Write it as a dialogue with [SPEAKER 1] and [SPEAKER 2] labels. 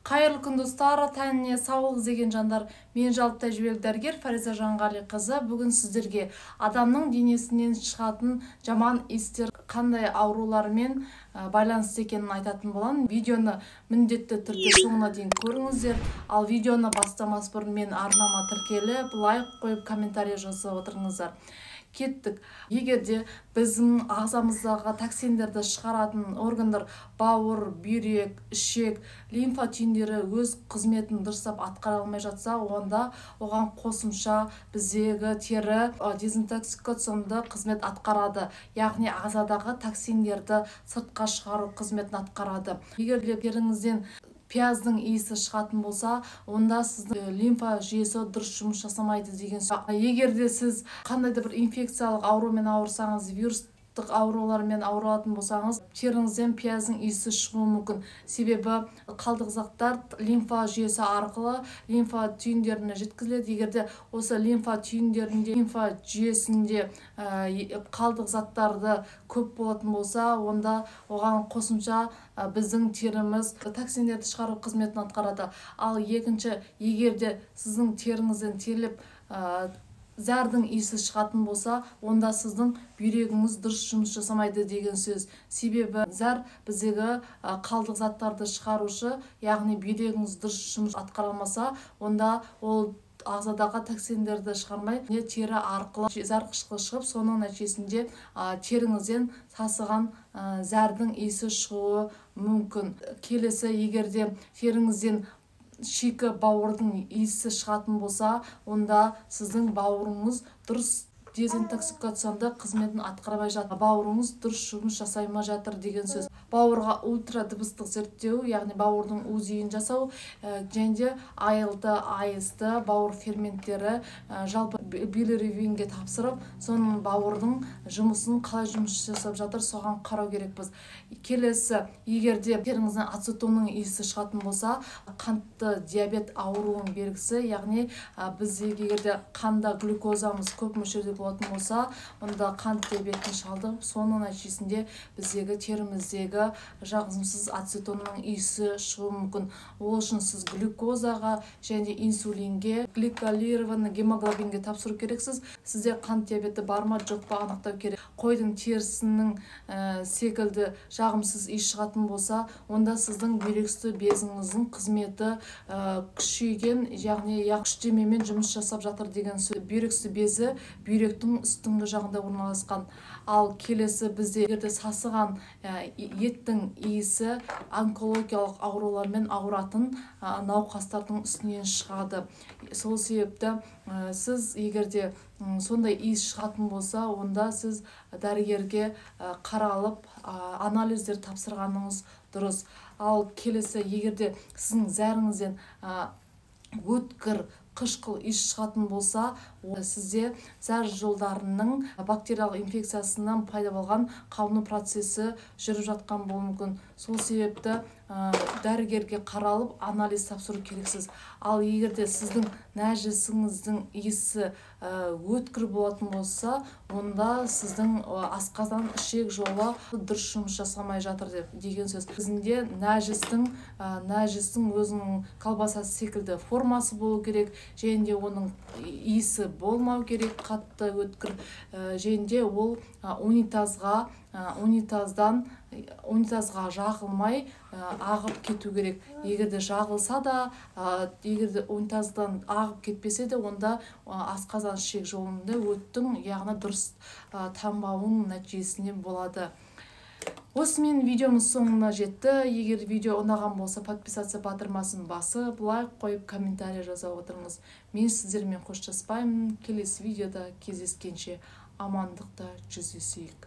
[SPEAKER 1] Қайырлы күн, достар, тәніне саулық іздеген жандар. Мен жалпы тәжірибелі дәрігер Фариза Жанғалиқызы. Бүгін сіздерге адамның денесінен шығатын жаман иістер қандай аурулармен байланысты екенін айтатын боламын. Видеоны міндетті түрде соңына дейін көріңіздер. Ал видеоны бастамас бұрын мен арнама тіркеліп, лайк қойып, комментарий жазып отырыңыздар. Кеттік. Егер де біздің ағзамыздағы токсиндерді шығаратын органдар бауыр, бүйрек, ішек, лимфа түйіндері өз қызметін дұрыстап атқара алмай жатса, онда оған қосымша біздегі тері дезинтоксикационды қызмет атқарады, яғни ағзадағы токсиндерді сыртқа шығару қызметін атқарады. Егер де теріңізден пияздың иісі шығатын болса, онда сіздің лимфа жүйесі дұрыс жұмыс жасамайды деген сөз. Егер де сіз қандай да бір инфекциялық аурумен ауырсаңыз, вирустық аурулармен ауыратын болсаңыз, теріңізден пияздың иісі шығуы мүмкін. Себебі қалдық заттар лимфа жүйесі арқылы лимфа түйіндеріне жеткізіледі. Егер де осы лимфа түйіндерінде, лимфа жүйесінде қалдық заттарды көп болатын болса, онда оған қосымша біздің теріміз токсиндерді шығару қызметін атқарады. Ал екінші, егер де сіздің теріңізден терлеп зәрдің иісі шығатын болса, онда сіздің бүйрегіңіз дұрыс жұмыс жасамайды деген сөз. Себебі зәр біздегі қалдық заттарды шығарушы, яғни бүйрегіңіз дұрыс жұмыс атқара алмаса, онда ол ағзадағы токсиндерді шығармай, тері арқылы зәр қышқылы шығып, соның нәтижесінде теріңізден сасыған зәрдің иісі шығуы мүмкін. Келесі, егер де теріңізден шикі бауырдың иісі шығатын болса, онда сіздің бауырыңыз дұрыс дезинтоксикационды қызметін атқармай жатыр, бауырыңыз дұрыс жұмыс жасаймай жатыр деген сөз. Бауырға ультра дыбыстық зерттеу, яғни бауырдың УЗИ-ін жасау, және де АЛТ, АСТ, бауыр ферменттері, жалпы билирубинге тапсырып, соның бауырдың жұмысын қалай жұмыс жасап жатыр, соған қарау керекпіз. Келесі, егер де теріңізден ацетонның иісі шығатын болса, қантты диабет ауруының белгісі, яғни бізде егер де қанда глюкозамыз көп мөлшерде болатын болса, онда қант диабетіне шалдығып, соның нәтижесінде біздегі теріміздегі жағымсыз ацетонның иісі шығуы мүмкін. Ол үшін сіз глюкозаға және инсулинге, гликолированный гемоглобинге тапсыру керексіз. Сізде қант диабеті бар ма, жоқ па анықтау керек. Қойдың терісінің секілді жағымсыз иіс шығатын болса, онда сіздің бүйрек үсті безіңіздің қызметі күшейген, яғни күштемемен жұмыс жасап жатыр деген сөз. Бүйрек үсті безі бүйректің үстіңгі жағында орналасқан. Ал келесі бізде егер де сасыған еттің иісі онкологиялық аурулармен ауыратын науқастардың үстінен шығады. Сол себепті сіз егер де сондай иіс шығатын болса, онда сіз дәрігерге қаралып, анализдер тапсырғаныңыз дұрыс. Ал келесі, егер де сіздің зәріңізден өткір қышқыл иіс шығатын болса, сізде зәр жолдарының бактериялық инфекциясынан пайда болған қабыну процесі жүріп жатқан болуы мүмкін. Сол себепті дәрігерге қаралып, анализ тапсыру керексіз. Ал егер де сіздің нәжісіңіздің иісі өткір болатын болса, онда сіздің асқазан ішек жолы дұрыс жұмыс жасамай жатыр деп деген сөз. Бізде нәжістің өзінің колбасасы секілді формасы болу керек, және де оның иісі болмау керек, қатты өткір, және де ол унитазға жағылмай ағып кету керек. Егер де жағылса да, егер де унитаздан ағып кетпесе де, онда асқазан ішек жолында өттің, яғни дұрыс тамбауының нәтижесінен болады. Осымен видеомыз соңына жетті. Егер видео ұнаған болса, подписаться батырмасын басып, лайк қойып, комментарий жаза отырыңыз. Мен сіздермен қоштаспаймын. Келесі видеода кездескенше амандықта жүздесейік.